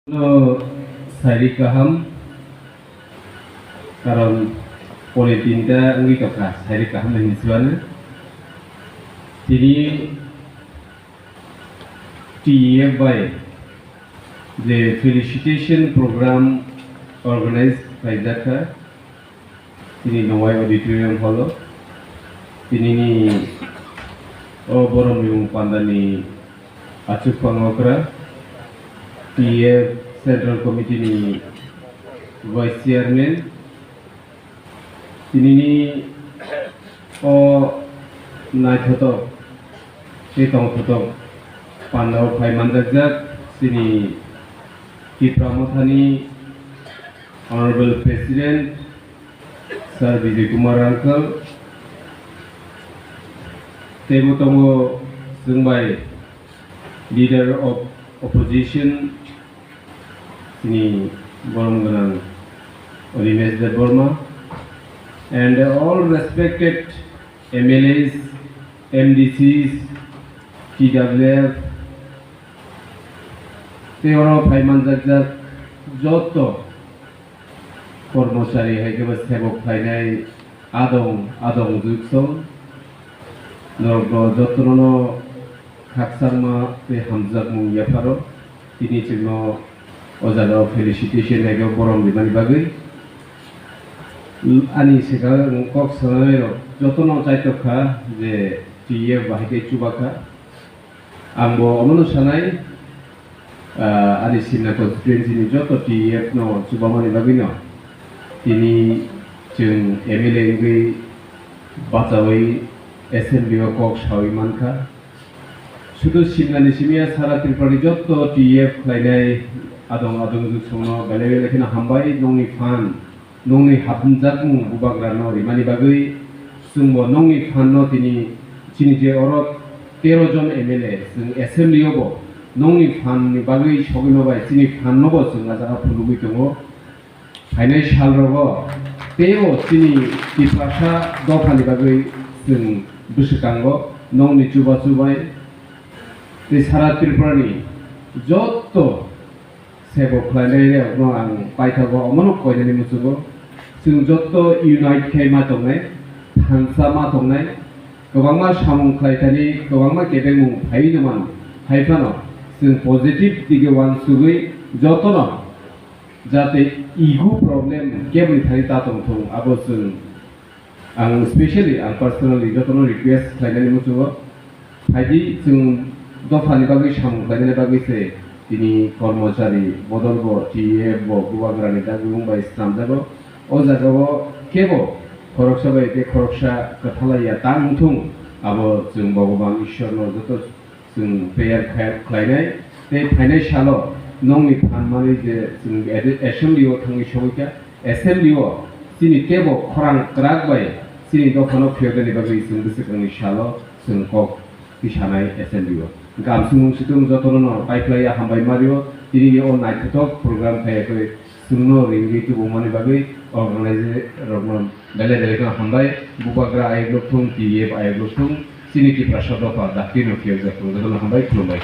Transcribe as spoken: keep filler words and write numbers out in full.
No, sari kaham, karon politin ta wngwi tongkha, sari kaham hinwi swbano. Tini T E F bai je felicitation program organize khlaijak kha, tini Nowai Auditorium Hall o. Tinini o borom rimung pandani achukphang okra, T E F Central Committee ni Vice Chairman, tinini o naithotok tei tongthotok pandao phai manjakjak chini Tipra Mothani Honorable President Sir Vijay Kumar Rangkhal, teibo tongo chwng bai Leader of Opposition, chini borom gwnang Animesh Debbarma, and all respected M L As, M D Cs, T W F, tei oro phai manjakjak joto kormochari hai khe bo sebok khlainai adong, adong juksong norokno jotono khakchangma tei hamjakmung yapharo tini chwngno o jaga o felicitation hai khe borom rimani bagwi. Ani swkang kok sanai rok jotono chaitok kha je T E F bahai khe chuba kha. Ang bo omono sanai, ah, ani Simna constituency ni joto T E F no chubamani bagwi no tini chwng M L A wngwi bachaui assembly o kok saui mankha. Sudu Simna ni simi ya sara Tripura ni joto T E F khlainai adong adong juksongno belai belai kheno hambai nongni phan. Nongni hapjagmung bubagrano rimani bagwi chwngbo nongni phanno tini chini je oro tero jon M L A chwng assembly o bo nongni phanni bagwi sogwima bai chini phanno bo chwng a jaga phunugwi tongo. Phainai salrogo teibo chini Tiprasa dophani bagwi chwng bwswkango nongni chubachu bai tei sara Tripurani jotto sebo khlainai rokno ang paithago, omono koinani muchungo. Chwng jotto unite khai ma tongnai, thansa ma tongnai, kwbangma samung khlaithani, kwbangma kebengmung phaiwi no mano. Hai phano chwng positive dige uansugwi jotono jate ego problem keboni thani ta tongthung, abo chwng Ang specially, ang personally jotono request khlainani muchungo, phaidi chwng dophani bagwi samung khlainani bagwi se tini kormochari bodol bo T E F bo bubagrani dagimung bai swnamjago. O jagao kebo khoroksa bai tei khoroksa kwthalaiya tang wngthung, abo chwng Bhogoban Ishwarno joto Chwng prayer kha-, khlainai tei phainai salo nongni phan manwi je chwng ede-, assembly o thangwi sogwi kha, assembly o chini teibo khorang kwrak bai chini dophano phiyoknani bagwi chwng bwswkangni salo chwng kok tisanai assembly o. Gamsung mungsitung jotono no paiphlaiya hambai mario, tini o naithothok program khaiyakhe chwngno ringwi tubumani bagwi organizer rokno belai belai kheno hambai, bubagra ayuk thung, T E F ayuk thung, chini Tiprasa dopha dakti no phiyokjak thung, jotono hambai, khulumbai.